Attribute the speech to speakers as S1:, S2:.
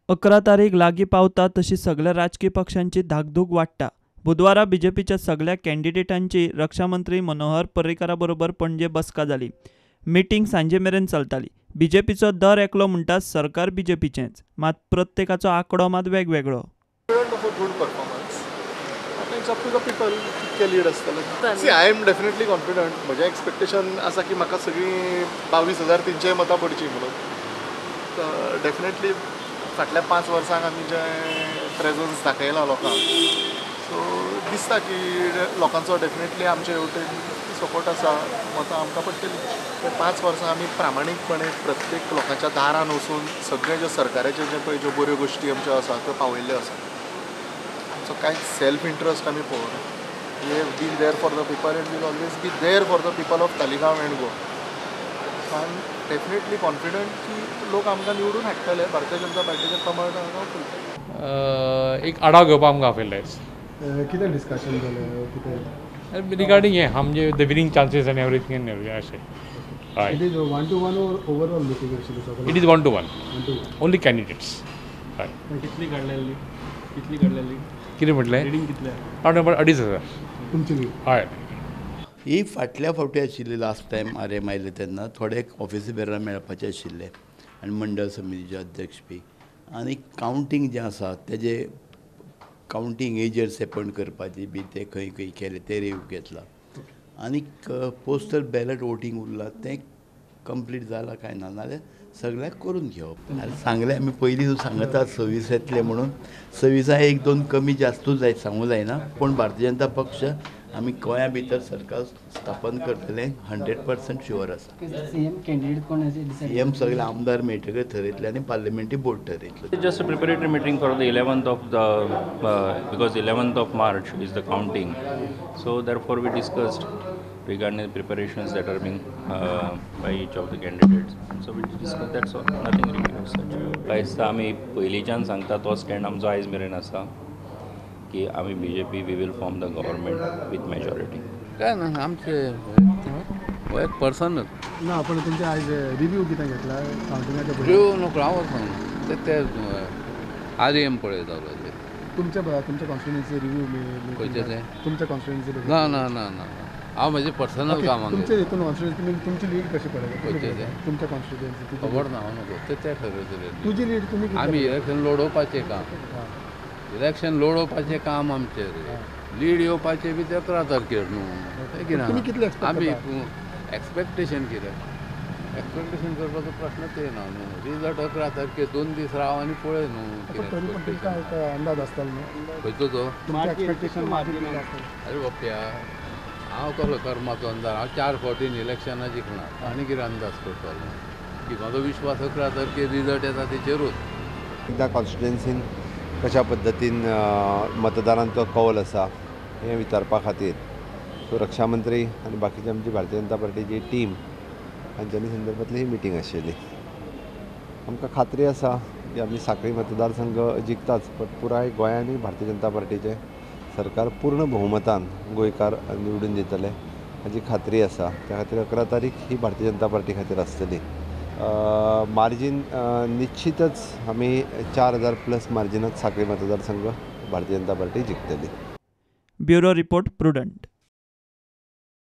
S1: 11 तारीख लागीं पावता तशी सगल्या राजकी पक्षांची धाकधूक वाडटा. बुधवारा बीजेपीच्या सगल्या कॅन्डिडेटांची रक्षामंत्री मनोहर पर्रीकारा बरोबर पणजे बसका जाली. मिटींग सांजे मेरेन चलताली. बीजेपीचो दर एकलो म्हणटा सरकार बीजेपीचेंच, मात प्रत्येकाचो आंकडो मात वेगवेगळो.
S2: I am definitely confident. म्हजें एक्सपेक्टेशन आसा की म्हाका सगळीं 22,300 मतां पडचीं म्हणून. डेफिनेटली फाटल्या 5 वर्सांक आमी जें प्रेजन्स दाखयलां लोकांक, सो दिसता की लोकांचो डेफिनेटली आमचे वटेन सपोर्ट आसा, मतां आमकां पडटलीं. 5 वर्सां आमी प्रामाणीकपणे प्रत्येक लोकांच्या दारान वचून सगळें ज्यो सरकाराच्यो जे पळय ज्यो बऱ्यो गोश्टी आमच्यो आसा त्यो पावयल्ल्यो आसा. आमचो कांय सेल्फ इंट्रस्ट आमी पळोवना. We have been there for the people and will always be there for the people of Taleigao and Goa. So I am definitely confident की लोक आमकां निवडून हाडटले. भारतीय जनता पार्टीचें कमळ हांगा फुलतलें.
S3: एक आढावा घेवपाक आमकां आपयल्लें.
S4: कितें डिस्कशन जालें कितें
S3: रिगार्डींग हें आमचे the winning chances and everything and अशें.
S4: It is 1 to 1 or overall meeting आशिल्ली?
S3: It is 1 to 1 only candidates. हय.
S5: कितली काडलेली? कितली काडलेली?
S3: कितें म्हटलें?
S5: लिडींग कितलें?
S3: 2,500.
S4: तुमची लीड?
S3: हय.
S6: ही फाटल्या फावटी आशिल्ली लास्ट टायम आर एम आयले तेन्ना थोडे ऑफिसी बेरां मेळपाचे आशिल्ले आनी मंडळ समितीचे अध्यक्ष बी आनी कावंटींग जें आसा तेजे कावंटींग एजंट्स अपॉयंट करपाचे बी ते खंय खंय केले ते रिव्यू घेतला. आनीक पोस्टल बॅलट वोटींग उरलां तें कंप्लीट जालां काय ना, नाल्यार सगळ्याक करून घेवप. आनी सांगलें आमी पयलीं सांगता 26 येतले म्हणून, 26 1-2 कमी जास्तूच जायत सांगूं जायना, पूण भारतीय जनता पक्ष आमी गोंया भितर सरकार स्थापन करतले 100% शुअर आसा.
S7: सीएम कॅन्डिडेट कोण?
S6: सीएम सगळे आमदार मेळटकच ठरयतले आनी पार्लमेंटरी बोर्ड ठरयतले.
S8: Just a preparatory meeting for the 11th of the because 11th of March is the counting, so therefore we discussed regarding the preparations that are being by each of the candidates. So we discussed, that's all, nothing really as such. दिसता आमी पयलींच्यान सांगता तो stand आमचो आयज मेरेन आसा की आमी BJP we will form the government with majority.
S9: काय ना आमचे हो एक पर्सनल
S4: ना, पण तुमचे आयज रिव्यू कितें घेतला कावंटिंगाचे?
S9: रिव्यू नको हांव सांगना, ते आर एम पळयतालो ते.
S4: तुमच्या तुमच्या कॉन्स्टिट्युएन्सी रिव्यू
S9: खंयचे ते?
S4: तुमच्या कॉन्स्टिट्युएन्सी?
S9: ना ना ना ना, हांव म्हजें पर्सनल काम.
S4: तुमचे हितून कॉन्स्टिट्युएन्सी तुमची लीड कशी पळयता? तुमच्या कॉन्स्टिट्युएन्सी
S9: खबर ना, हांव नको ते ठरयतले.
S4: तुजी लीड तुमी?
S9: आमी इलेक्शन लडोवपाचें काम, इलेक्शन लडोवपाचें काम आमचें. लीड येवपाचें बी 11 तारखेर न्हू, कितें आमी एक्सपेक्टेशन कितें एक्सपेक्टेशन करपाचो प्रश्नच येना न्हू. रिजल्ट 11 तारखेर 2 दीस राव आनी पळय न्हू.
S4: अंदाज आसतलो न्हू
S9: खंयचो तो? अरे बाप्या, हांव कसलो कर्माचो अंदाज? हांव 4 फावटीन इलेक्शनां जिखना आनी कितें अंदाज करतलो की म्हाजो विश्वास 11 तारखेर रिजल्ट येता तेचेरूच.
S10: एकदां कॉन्स्टिट्युएन्सीन कशा पद्दतीन मतदारांचो कौल आसा हें विचारपा खातीर सुरक्षा मंत्री आनी बाकीची आमची भारतीय जनता पार्टीची टीम हांच्यानी संदर्भांतली ही मिटींग आशिल्ली. आमकां खात्री आसा की आमी साखळी मतदारसंघ जिखताच, बट पुराय गोंयांनी भारतीय जनता पार्टीचें सरकार पूर्ण बहुमतान गोंयकार निवडून दितले हाजी खात्री आसा. त्या खातीर 11 तारीख ही भारतीय जनता पार्टी खातीर आसतली. मार्जीन निश्चितच आमी 4,000 प्लस मार्जिनात साखळी मतदारसंघ Bharatiya Janata party जिखतली.
S1: Bureau report, Prudent.